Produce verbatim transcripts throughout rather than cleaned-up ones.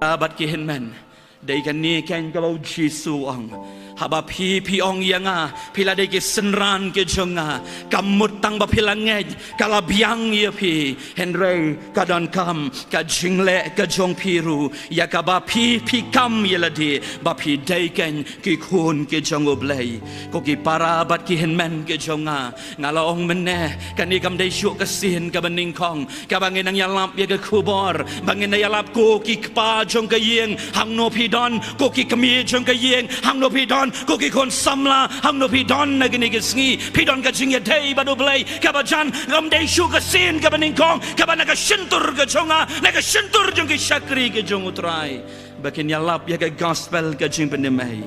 Bad ki hynmen, dei kane keiñ kaba u Jisu u ong. Haba phi, phi ong ïa nga, phi la dei ki synran ki jong nga, kam mut tang ba phi la ngeit, ka la biang ïa phi, hynrei ka donkam ka jingleh ka jong phi ruh, ïa kaba phi, phi kam ïa lade ba phi dei keiñ ki khun ki jong U Blei. Ko ki para bad ki hynmen ki jong nga, nga la ong mynne, kane kam dei shuh ka sien kaba nyngkong kaba ngin nang ïalap ïa ka khubor, ba ngin nang ïalap ko ki kpa jong ka ïing, hangno phi don, ko ki kmie jong ka ïing, hangno phi don, ko ki khun samla, hangno phi don na kine ki sngi, phi don ka jingïadei bad U Blei kaba jan, kam dei shuh ka sien kaba nyngkong kaba na ka shyntur ka jong nga, na ka shyntur jong ki shakri ki jong U Trai, ba kin ïalap ïa ka gospel ka jingpynim ei.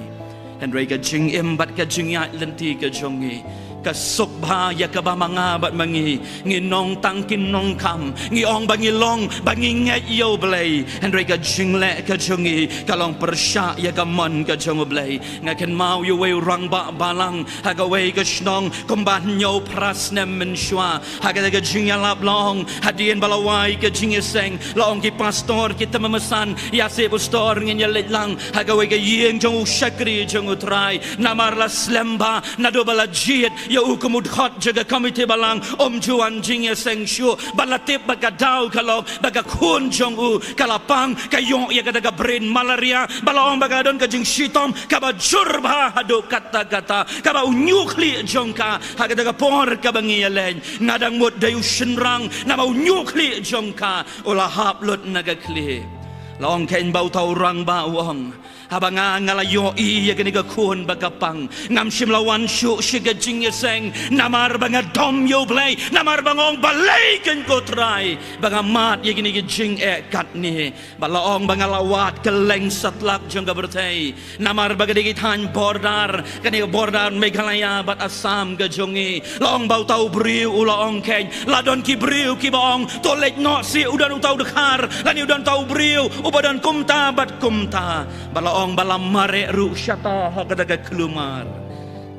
Hynrei ka jingim bad ka jingïaid lynti ka jong ngi, ka suk bha ïa kaba ma nga bad ma ngi, ngi nong tang ki nongkam, ngi ong ba ngi long, ba ngi ngeit ïa U Blei, hynrei ka jingleh ka jong ngi ka long pyrshah ïa ka mon ka jong U Blei. Nga kynmaw ïa uwei u rangbah balang ha kawei ka shnong, kumba hynñiew phra snem mynshuwa, ha kata ka jingïalap la ong, hadien ba la wai ka jingïaseng, la ong ki pastor, ki tymmen basan, ïa se pastor, ngin ïa leit lang ha kawei ka ïing jong u shakri jong U Trai, namar la slem bha naduh ba la jied ïa u kum u dkhot jong ka komiti balang, um ju wan jingïaseng shuh, ba la tip ba ka daw ka long ba ka khun jong u ka la pang, ka ïoh ïa kata ka brain malaria, ba la ong ba ka don ka jingshitom kaba jur bha haduh katta katta, kaba u ñiuhkhlieh jong ka ha kata ka por kaba ngi ïaleit, nga dang mut dei u shynrang, namar u ñiuhkhlieh jong ka u la hap lut na ka khlieh. La ong keiñ ba uta u rangbah u ong, haba nga, nga la ïohi ïa kane ka khun ba ka pang, ngam shym la wan shuh sha ka jingïaseng, namar ba nga dom ïa U Blei, namar ba nga ong balei keiñ ko Trai ba nga mad ïa kine ki jingeh katne. Ba la ong ba nga la wad kylleng satlak jong ka pyrthei, namar ba ka dei ki thaiñ border, kane ka border Meghalaya bad Assam ka jong ngi. La ong ba uta u briew u la ong keiñ, la don ki briew kiba ong, to leit noh seh, u don uta u dkhar, lane u don uta u briew uba don kumta bad kumta. Ba la ong ba la mareh ruh shata ha kata ka khlumar.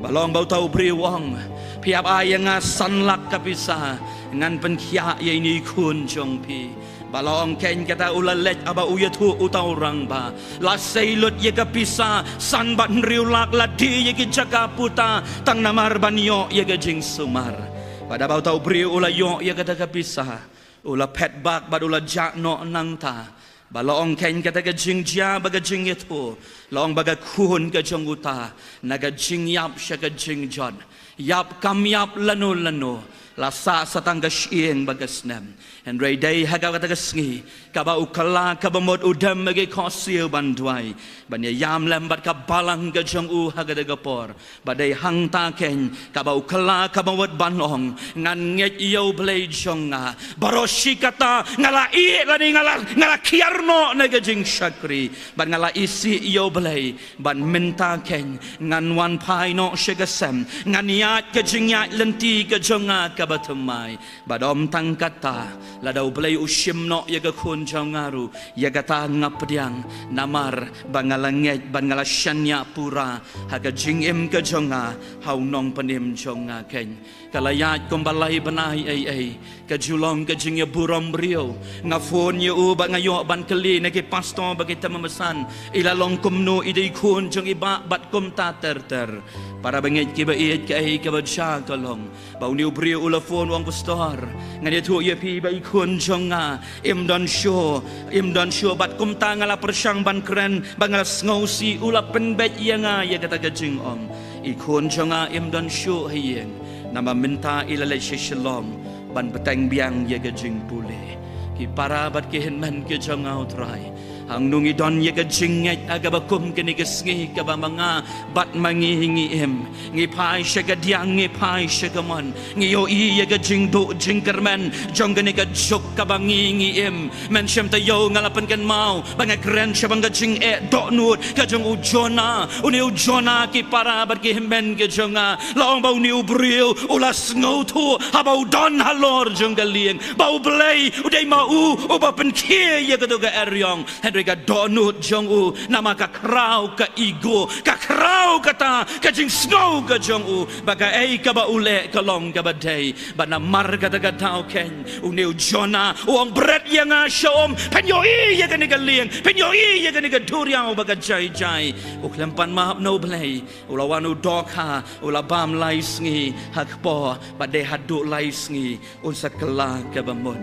Ba la ong ba uta u briew u ong, phi hap ai ïa nga san lak ka pisa, ngan pynkhiah ïa ine i khun jong phi. Ba la ong keiñ kata u la leit, haba u ïathuh uta u rangbah, la sei lut ïa ka pisa san bad hynriew lak, la die ïa ki jaka puta, tang namar ban ïoh ïa ka jingsumar. Bad haba uta u briew u la ïoh ïa kata ka pisa, u la phet bak bad u la jah noh nangta. Ba la ong keiñ kata ka jingjia bad ka jingïathuh, la ong ba ka khun ka jong uta, na ka jingïap sha ka jingjot, ïap kam ïap lano lano, la sah sa tang ka shyieng bad ka snem. Hynrei dei ha kata ka sngi kaba u kylla, kaba mut u dem ha ki khohsiew ban duwai, ban ïaïam lem bad ka balang ka jong u ha kata ka por. Ba dei hangta keiñ kaba u kylla, kaba mut ban ong, ngan ngeit ïa U Blei jong nga, baroh shi katta nga la ïeh lane nga la, nga la khiar noh na ka jingshakri, bad nga la isih ïa U Blei, bad mynta keiñ ngan wan phai noh sha ka sem, ngan ïaid ka jingïaid lynti ka jong nga kaba thymmai. Bad ym tang kata, lada U Blei u shim noh ïa ka khun jong nga ruh, ïa kata nga pdiang, namar ba nga la ngeit bad nga la shaniah pura ha ka jingim ka jong nga ha U Nongpynim jong nga keiñ. Ka la ïaid kumba lai bnai ei ei, ka ju long ka jingïaburom briew. Nga phone ïa u bad nga ïoh ban kylli na ki pastor bad ki tymmen basan, i la long kumno, i dei khun jong i bah bad kumta ter ter. Para bangeit kiba ïeit, kaei kaba jia ka long ba une u briew u la phone u ong, pastor, ngan ïathuh ïa phi ba i khun jong nga im don shuh, im don shuh, bad kumta nga la pyrshang ban kren, ba nga la sngewsih, u la pynbeit ïa nga ïa kata ka jingong. I khun jong nga im don shuh ha ïing, namar mynta i la leit sha Shillong ban bteng biang ïa ka jingpule. Ki para bad ki hynmen ki jong nga, U Trai, hangno ngi don ïa ka jingngeit ha kaba kum kine ki sngi kaba ma nga bad ma ngi ngi im? Ngi phai sha ka diang, ngi phai sha ka mon, ngi ïohi ïa ka jingduh jingkyrmen jong kane ka juk kaba ngi ngi im. Mynshem taïew nga la pynkynmaw ba nga kren shaphang ka jingeh dohnud ka jong u Jonah. Une u Jonah, ki para bad ki hynmen ki jong nga, la ong ba une u briew u la sngewthuh haba u don halor jong ka lieng ba U Blei u dei ma u uba pynkhie ïa kato ka eriong. Hynrei ka dohnud jong u, namar ka khraw ka ego, ka khraw kata ka jingsngew ka jong u ba kaei kaba u leh ka long kaba dei. Bad namar kata ka daw keiñ une u Jonah u ong, bret ïa nga sha um, phin ïohi ïa kane ka lieng, phin ïohi ïa kane ka duriaw ba ka jai jai. U khlem pan map na U Blei, u la wan u dohkha, u la bam lai sngi ha kpoh, bad dei haduh lai sngi un sa kylla kaba mut.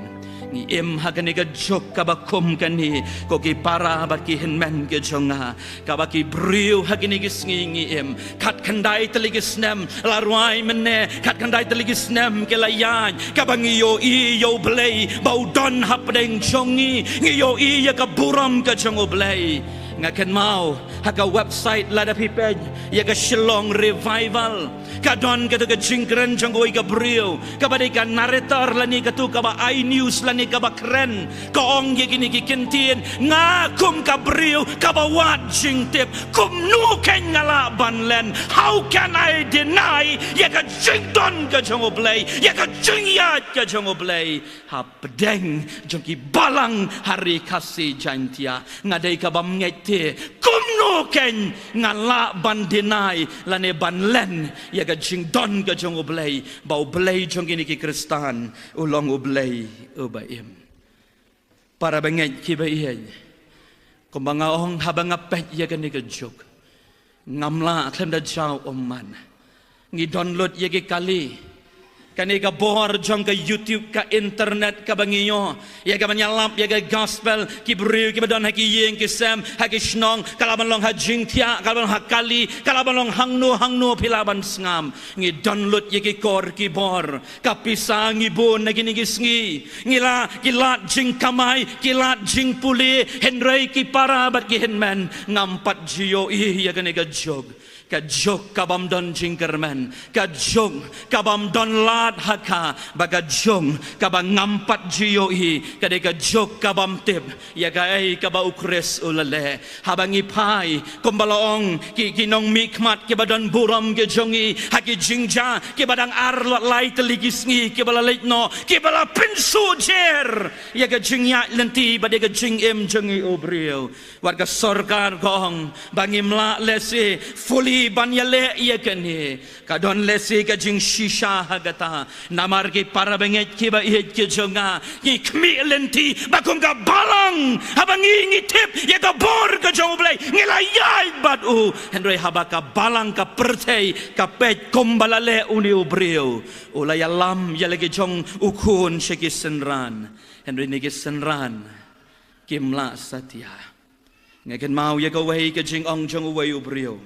Ngi im ha kane ka juk kaba kum kane, ko ki para bad ki hynmen ki jong nga, kaba ki briew ha kine ki sngi ngi im. Khatkhyndai tylli ki snem la rwai mynne, khatkhyndai tylli ki snem ki la ïaid, kaba ngi ïohi ïa U Blei ba u don hapdeng jong ngi, ngi ïohi ïa ka burom ka jong U Blei. Nga kynmaw ha ka website, lada phi peit ïa ka Shillong Revival, ka don katu ka jingkren jong kawei ka briew kaba dei ka narrator lane katu kaba ai news lane kaba kren. Ka ong ïa kine ki kyntien, nga kum ka briew kaba wad jingtip, kumno keiñ nga lah ban len? How can I deny ïa ka jingdon ka jong U Blei, ïa ka jingïaid ka jong U Blei hapdeng jong ki balang ha Ri Khasi Jaintia? Nga dei kaba ngeit te, kumno keiñ nga lah ban deny lane ban len ïa ka jingdon ka jong U Blei, ba U Blei jong kine ki Khristan u long U Blei uba im. Para bangeit kiba ïeit, kumba nga ong, haba nga peit ïa kane ka juk, ngam lah khlem da jaw ummat. Ngi don lut ïa ki kali. Kane ka bor jong ka YouTube, ka internet kaba ngi ïoh ïa kaban ïalap ïa ka gospel, ki briew kiba don ha ki ïing ki sem, ha ki shnong, ka lah ban long ha jingthiah, ka lah ban long ha kali, ka lah ban long hangno hangno phi lah ban sngap. Ngi don lut ïa ki kor ki bor. Ka pisa ngi bun na kine ki sngi. Ngi la, ki lad jingkamai, ki lad jingpule, hynrei ki para bad ki hynmen, ngam pat ju ïohi ïa kane ka juk. Ka juk kabym don jingkyrmen, ka juk kabym don lad ha ka, bad ka juk kaba ngam pat ju ïohi ka dei ka juk kabym tip ïa kaei kaba U Khrist u la leh. Haba ngi phai, kumba la ong, ki, ki nongmihkhmat kiba don burom ki jong ngi ha ki jingjia kiba dang ar lait lai tylli ki sngi kiba la leit noh, kiba la pynsuh jer ïa ka jingïaid lynti bad ïa ka jingim jong ngi u briew. Wat ka sorkar ka ong ba ngim lah lehse fully ban ïaleh ïa kane. Ka don lehse ka jingshisha ha kata. Namar ki para bangeit kiba ïeit ki jong nga, ngi khmih lynti ba kum ka balang, haba ngi, ngi tip ïa ka bor ka jong U Blei, ngi la ïaid bad u. Hynrei haba ka balang, ka pyrthei, ka peit kumba la leh une u briew, u la ïalam ïa la ki jong u khun sha ki synran, hynrei ne ki synran kim lah satia. Nga kynmaw ïa kawei ka jingong jong uwei u briew,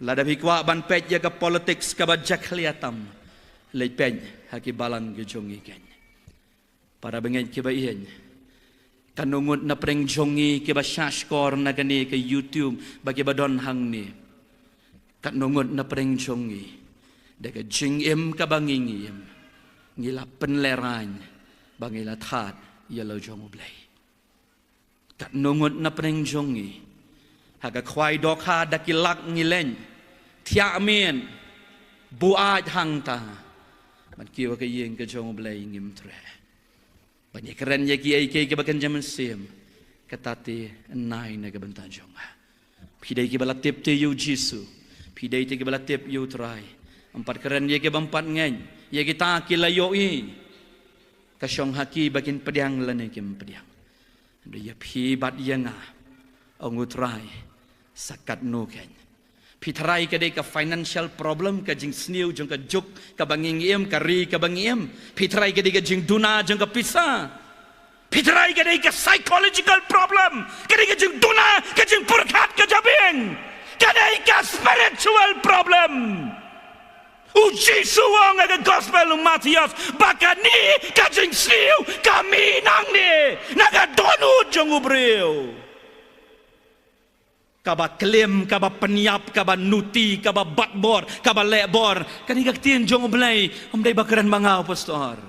lada phi kwah ban peit ïa ka politics kaba jakhlia tam, leit peit ha ki balang ki jong ngi keiñ. Para bangeit kiba ïeit, katno ngut na pdeng jong ngi kiba shahshkor na kane ka YouTube ba kiba don hangne? Katno ngut na pdeng jong ngi, da ka jingim kaba ngi, ngi im, ngi la pynlehraiñ ba ngi la thad ïa la jong U Blei? Katno ngut na pdeng jong ngi, ha ka khwai dohkha da ki lak ngi leit, thiah miet, buaid hangta, ban kiew ha ka ïing ka jong U Blei ngim treh? Ban ïakren ïa kiei kiei kiba kynja mynsiem, kata te nai na ka bynta jong nga. Phi dei kiba la tip te ïa u Jisu, phi dei te kiba la tip ïa u Trai. Ym pat kren ïa kiba ym pat ngeit, ïa kita ki la ïohi. Ka shong ha ki ba kin pdiang lane kim pdiang. Hynrei ïa phi bad ïa nga, ong u Trai, sa katno keiñ? Phi tharai ka dei ka financial problem, ka jingsniew jong ka juk kaba ngi, ngi im, ka ri kaba ngi im? Phi tharai ka dei ka jingduna jong ka pisa? Phi tharai ka dei ka psychological problem, ka dei ka jingduna, ka jingpyrkhat ka jabieng? Ka dei ka spiritual problem. U Jisu u ong ha ka gospel u Mathaios ba kane ka jingsniew ka mih nangne na ka dohnud jong u briew. Kaba klim, kaba pynïap, kaba nuti, kaba bat bor, kaba leh bor. Kane ka ktien jong U Blei, ym dei ba kren ma nga u pastor.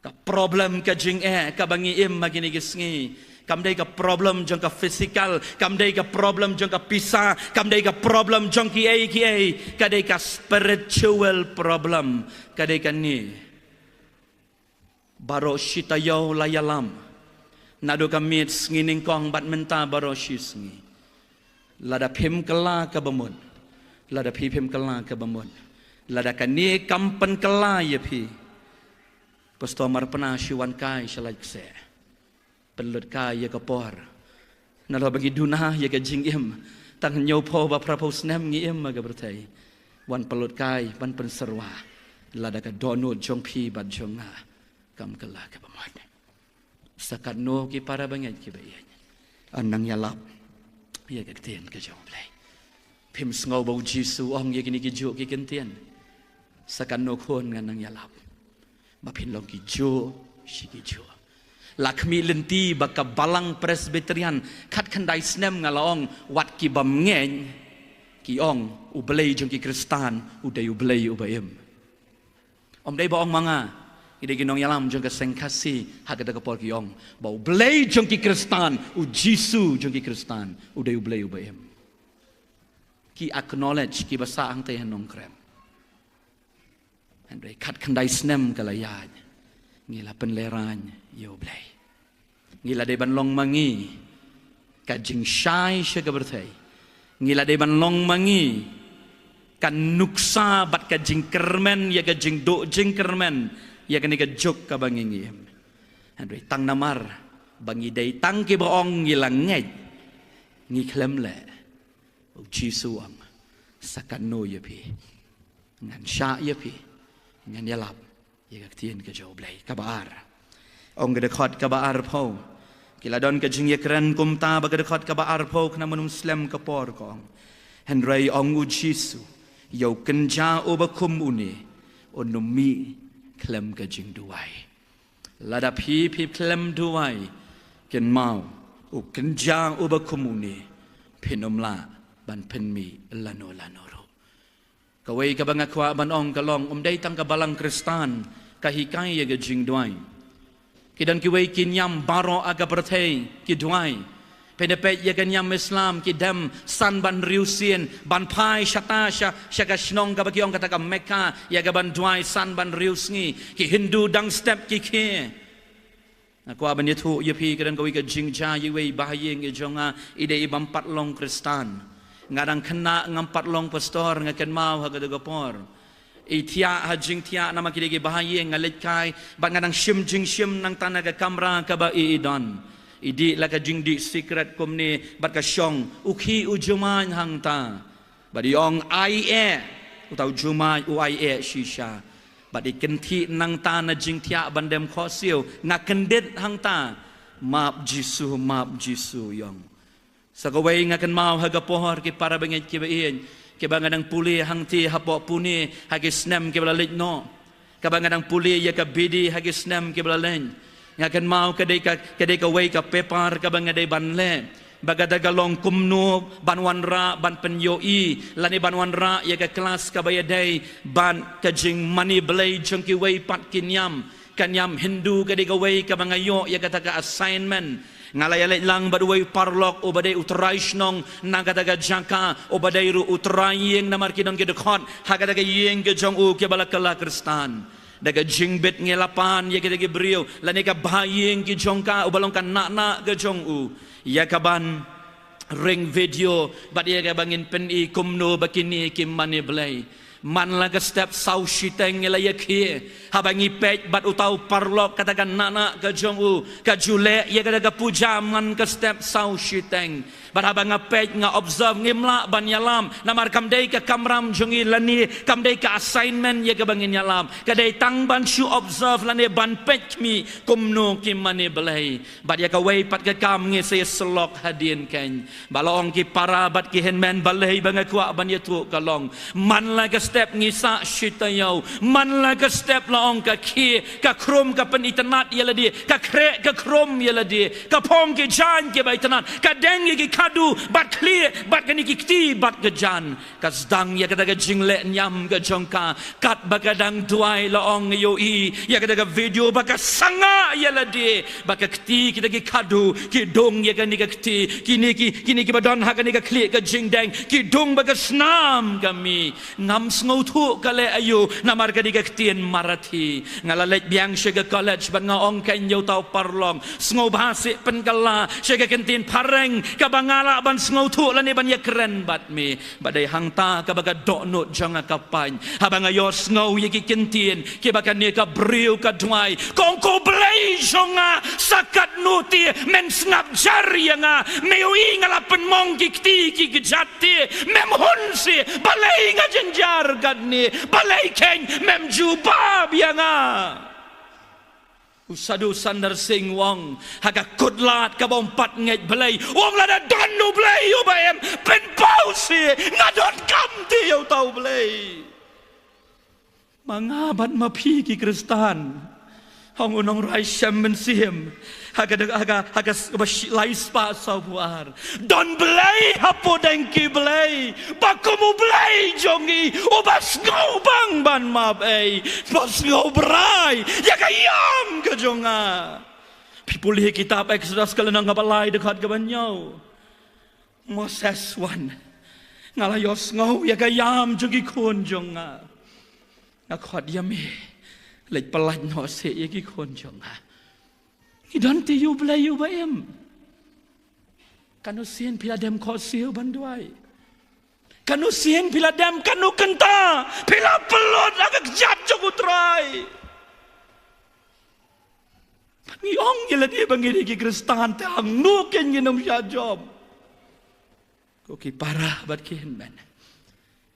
Ka problem ka jingeh kaba ngi im ha kine ki sngi, kam dei ka problem jong ka physical, kam dei ka problem jong ka pisa, kam dei ka problem jong kiei kiei, ka dei ka spiritual problem, ka dei kane. Baroh shi taïew la ïalam, Naduh ka miet sngi nyngkong bad mynta baroh shi sngi. Lada phim kylla kaba mut. Lada phi phim kylla kaba mut. Lada kane kam pynkylla ïa phi. Pastor Marpna shu wan kai sha Laitkaseh. Pynlut kai ïa ka por. Nalor ba ngi duna ïa ka jingim. Tang hynñiewphew ba phraphew snem ngi im ha ka pyrthei. Wan pynlut kai, ban pynsyrwa. Lada ka dohnud jong phi bad jong nga kam kylla kaba mut. Sa katno ki para bangeit kiba ïeit. Ngan nang ïalap ïa ka ktien ka jong U Blei. Phim sngew ba U Jisu u ong ïa kine ki juh ki kyntien. Sa katno khun ngan nang ïalap. Ba phin long ki juh shi ki juh. La khmih lynti ba ka Balang Presbyterian khatkhyndai snem nga la ong wat ki bym ngeit ki ong U Blei jong ki Khristan u dei U Blei uba im. Ym dei ba ong ma nga, ki dei ki nongïalam jong ka seng Khasi ha kata ka por ki ong ba U Blei jong ki Khristan, U Jisu jong ki Khristan u dei U Blei uba im. Ki acknowledge, kiba sah hangtei ha Nongkrem. Hynrei khatkhyndai snem ka la ïaid, ngi la pynlehraiñ ïa U Blei. Ngi la dei ban long ma ngi ka jingshai sha ka pyrthei. Ngi la dei ban long ma ngi ka nuksa bad ka jingkyrmen ïa ka jingduh jingkyrmen ïa kane ka juk kaba ngi ngi im. Hynrei tang namar ba ngi dei tang kiba ong ngi la ngeit, ngi khlem leh. U Jisu u ong, sa katno ïa phi. Ngan shah ïa phi. Ngan ïalap ïa ka ktien ka jong U Blei. Kaba ar. Ong ka dkhot kaba arphew. Ki la don ka jingïakren kumta ba ka dkhot kaba arphew khnang ba ym slem ka por, ka ong. Hynrei ong U Jisu, ïa u kynja uba kum une un ym mih khlem ka jingduwai. Lada phi phi khlem duwai, kynmaw, u kynja uba kum une phin ym lah ban pynmih lano lano ruh. Kawei kaba nga kwah ban ong ka long, ym dei tang ka Balang Khristan ka hikai ïa ka jingduwai. Ki don kiwei ki niam baroh ha ka pyrthei ki duwai. Phin ïa peit ïa ka niam Islam ki dem san ban hynriew sien ban phai shata sha, sha ka shnong kaba ki ong kata ka Mecca ïa ka ban duwai san ban hynriew sngi. Ki Hindu dang step ki khie. Nga kwah ban ïathuh ïa phi, ka don kawei ka jingjia ïa iwei i bahaïing i jong nga, i dei i bym pat long Khristan. Nga dang khynnah, ngam pat long pastor, nga kynmaw ha kata ka por. I thiah ha jingthiah namar ki dei ki bahaïing, nga leit kai bad nga dang shim jingshim nangta na ka kamra kaba i i don. I dih la ka jingdih sikret kumne bad ka shong, u khih u jumai hangta. Bad i ong ai eh, uta u jumai u ai eh shisha. Bad i kynthih nangta na jingthiah ban dem khohsiew, nga kyndit hangta. Map Jisu, map Jisu, i ong. Sa kawei nga kynmaw ha ka por, ki para bangeit kiba ïeit, kiba nga dang pule hangtei hapoh Pune ha ki snem kiba la leit noh. Kaba nga dang pule ïa ka B.D. ha ki snem kiba la leit. Nga kynmaw ka dei ka, ka dei kawei ka paper kaba nga dei ban leh. Ba ka da ka long kumno ban wanrah ban pynïohi lane ban wanrah ïa ka klas kaba ïadei bad ka jingmane Blei jong kiwei pat ki niam. Ka niam Hindu ka dei kawei kaba nga ïoh ïa kata ka assignment. Nga la ïaleit lang bad uwei u paralok uba dei u trai shnong na kata ka jaka, uba dei ruh u trai ïing namar ki don ki dkhot ha kata ka ïing ka jong u kiba la kylla Khristan. Da ka jingbit ngi la pan ïa kita ki briew lane ka bahaïing ki jong ka uba long ka nahnah ka jong u, ïa ka ban ring video bad ïa ka ba ngin pyni kumno ba kine ki mane Blei. Man la ka step saw shiteng ngi la ïakhie haba ngi peit bad uta u paralok, kata ka nahnah ka jong u ka ju leh ïa kata ka puja man ka step saw shiteng. Bad haba nga peit, nga observe, ngim lah ban ïalam namar kam dei ka kamram jong ngi lane kam dei ka assignment ïa kaba ngin ïalam. Ka dei tang ban shu observe lane ban peit khmih kumno ki mane Blei. Bad ïa kawei pat ka kam ngi sa ïasyllok hadien keiñ. Ba la ong ki para bad ki hynmen balei ba nga kwah ban ïathuh ka long, man la ka step ngi sah shi taïew, man la ka step la ong ka khie, ka khrum, ka pynitynnad ïa lade, ka khreh ka khrum ïa lade, ka phong ki jaiñ kiba itynnad, ka deng ïa ki khadu bad khlieh bad kine ki kti baba ka jan. Ka sdang ïa kata ka jingleh niam ka jong ka katba ka dang duwai, la ong, ïohi ïa kata ka video ba ka sangah ïa lade, ba ka kti, kita ki khadu ki dung ïa kane ka kti, kine ki, kine kiba don ha kane ka khlieh ka jingdeng ki dung ba ka snam ka mih. Ngam sngewthuh ka leh aïu, namar ka dei ka ktien Marathi. Nga la leit biang sha ka college bad nga ong kein ïa uta u paralok, sngewbha seh pynkylla sha ka ktien phareng kaba nga lah ban sngewthuh lane ban ïakren bad me. Bad dei hangta kaba ka dohnud jong nga ka pait, haba nga ïohsngew ïa ki ktien kiba kane ka briew ka duwai, ka ong, ko Blei jong nga, sa katno te men sngap jar ïa nga? Me ïohi nga la pynmong ki kti ki kjat te, mem hun seh, balei nga jynjar katne? Balei kein mem jubab ïa nga? U Sadhu Sundar Singh u ong, ha ka kut lad kaba um pat ngeit Blei, u ong, lada don U Blei uba im, pynpaw seh, nga donkam te ïa uta U Blei. Ma nga bad ma phi ki Khristan, ong u nongrwai Shem Mynsiem, ha ka, ha ka, ha ka s-, ba shi-, lai spah saw phew ar. Don Blei hapdeng ki blei, ba kum U Blei jong ngi, uba sngewbang ban map ei, ba sngewbrai ïa ka ïam ka jong nga. Phi pule ha kitab Exodus ka lynnong kaba lai, dkhot kaba hynñiew. Moses wan, nga la ïohsngew ïa ka ïam jong ki khun jong nga. Nga khot ïa me, leit pyllait noh seh ïa ki khun jong nga. Ngi don te ïa U Blei uba im. Katno sien phi la dem khohsiew ban duwai? Katno sien phi la dem, katno kynta phi la pynlut ha ka kjat jong U Trai? Ngi ong ïa lade ba ngi dei ki Khristan, te hangno kein ngin ym shah jop? Ko ki para bad ki hynmen,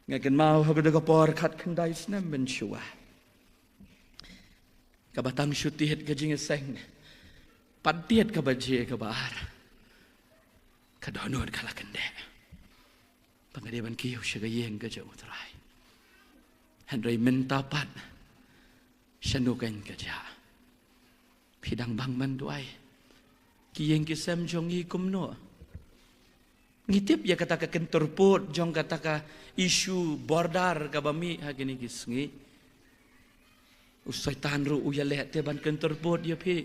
nga kynmaw ha kata ka por khatkhyndai snem mynshuwa, kaba tang shu tied ka jingïaseng, pat tied ka baje kaba ar, ka dohnud ka la kyndeh ba nga dei ban kiew sha ka ïing ka jong U Trai. Hynrei mynta pat, shano kein ka jia? Phi dang bang ban duwai? Ki ïing ki sem jong ngi kumno? Ngi tip ïa kata ka kyntur pud jong kata ka issue border kaba mih ha kine ki sngi. U Soitan ruh u ïaleh te ban kyntur pud ïa phi.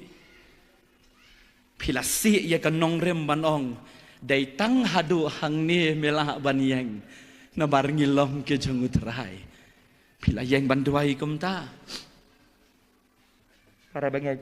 Phi la sih ïa ka nongrim ban ong, dei tang haduh hangne me lah ban ïeng, namar ngi long ki jong U Trai. Phi la ïeng ban duwai kumta? Para bangeit,